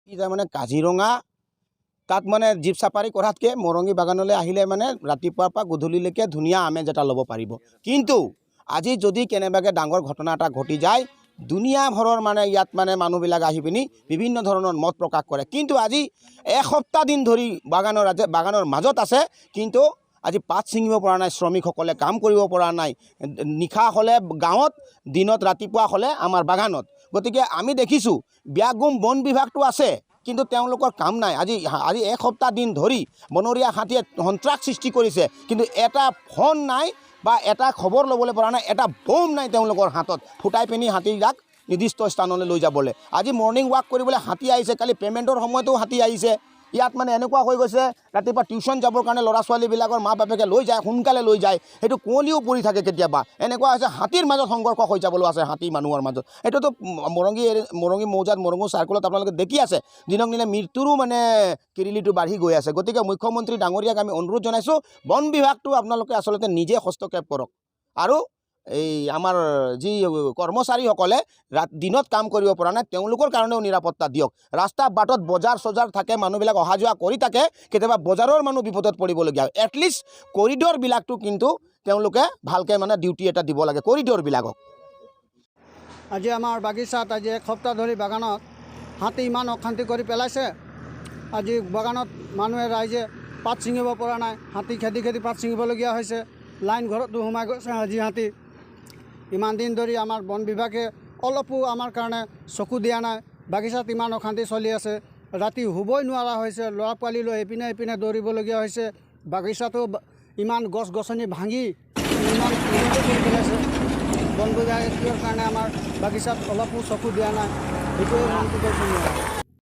কি তাৰমানে কাজিৰঙা তাত মানে জীপ চাফাৰী কৰাতকৈ মৰঙী বাগানলৈ আহিলে মানে ৰাতিপুৱাৰ পৰা গধূলিলৈকে ধুনীয়া আমেজ এটা ল'ব পাৰিব। কিন্তু আজি যদি কেনেবাকৈ ডাঙৰ ঘটনা এটা ঘটি যায়, দুনীয়াভৰৰ মানে ইয়াত মানে মানুহবিলাক আহি পিনি বিভিন্ন ধৰণৰ মত প্ৰকাশ কৰে। কিন্তু আজি এসপ্তাহ দিন ধৰি বাগানৰ মাজত আছে, কিন্তু আজি পাত ছিঙিব পৰা নাই, শ্ৰমিকসকলে কাম কৰিব পৰা নাই। নিশা হ'লে গাঁৱত, দিনত ৰাতিপুৱা হ'লে আমাৰ বাগানত। গতিকে আমি দেখিছোঁ বিয়াগুম বন বিভাগটো আছে, কিন্তু তেওঁলোকৰ কাম নাই। আজি এসপ্তাহ দিন ধৰি বনৰীয়া হাতীয়ে সন্ত্ৰাস সৃষ্টি কৰিছে, কিন্তু এটা ফোন নাই বা এটা খবৰ ল'বলৈ পৰা নাই, এটা বোম নাই তেওঁলোকৰ হাতত ফুটাই পিনি হাতীবিলাক নিৰ্দিষ্ট স্থানলৈ লৈ যাবলৈ। আজি মৰ্ণিং ৱাক কৰিবলৈ হাতী আহিছে, কালি পে'মেণ্টৰ সময়তো হাতী আহিছে। ইয়াত মানে এনেকুৱা হৈ গৈছে, ৰাতিপুৱা টিউশ্যন যাবৰ কাৰণে ল'ৰা ছোৱালীবিলাকৰ মা বাপেকে লৈ যায়, সোনকালে লৈ যায়, সেইটো কুঁৱলীও পৰি থাকে। কেতিয়াবা এনেকুৱা হৈছে হাতীৰ মাজত সংঘৰ্ষ হৈ যাবলৈ আছে, হাতী মানুহৰ মাজত। এইটোতো মৰঙী মৌজাত, মৰঙী চাৰ্কলত আপোনালোকে দেখি আছে, দিনক দিনে মৃত্যুৰো মানে কিৰিলিটো বাঢ়ি গৈ আছে। গতিকে মুখ্যমন্ত্ৰী ডাঙৰীয়াক আমি অনুৰোধ জনাইছোঁ, বন বিভাগটো আপোনালোকে আচলতে নিজে হস্তক্ষেপ কৰক আৰু এই আমাৰ যি কৰ্মচাৰীসকলে ৰাত দিনত কাম কৰিব পৰা নাই, তেওঁলোকৰ কাৰণেও নিৰাপত্তা দিয়ক। ৰাস্তা বাটত বজাৰ চজাৰ থাকে, মানুহবিলাক অহা যোৱা কৰি থাকে, কেতিয়াবা বজাৰৰ মানুহ বিপদত পৰিবলগীয়া হয়। এটলিষ্ট কৰিডৰবিলাকটো কিন্তু তেওঁলোকে ভালকৈ মানে ডিউটি এটা দিব লাগে কৰিডৰবিলাকক। আজি আমাৰ বাগিচাত আজি এসপ্তাহ ধৰি বাগানত হাতী ইমান অশান্তি কৰি পেলাইছে। আজি বাগানত মানুহে ৰাইজে পাত ছিঙিব পৰা নাই, হাতী খেদি খেদি পাত ছিঙিবলগীয়া হৈছে। লাইন ঘৰতো সোমাই গৈছে আজি হাতী। ইমান দিন ধৰি আমাৰ বন বিভাগে অলপো আমাৰ কাৰণে চকু দিয়া নাই। বাগিচাত ইমান অশান্তি চলি আছে, ৰাতি শুবই নোৱাৰা হৈছে, ল'ৰা পোৱালি লৈ এইপিনে এইপিনে দৌৰিবলগীয়া হৈছে। বাগিচাতো ইমান গছ গছনি ভাঙি ইমান উন্নতি কৰি পেলাইছে। বন বিভাগে কিহৰ কাৰণে আমাৰ বাগিচাত অলপো চকু দিয়া নাই, সেইটোৱে অনুৰোধ কৰিছোঁ মই।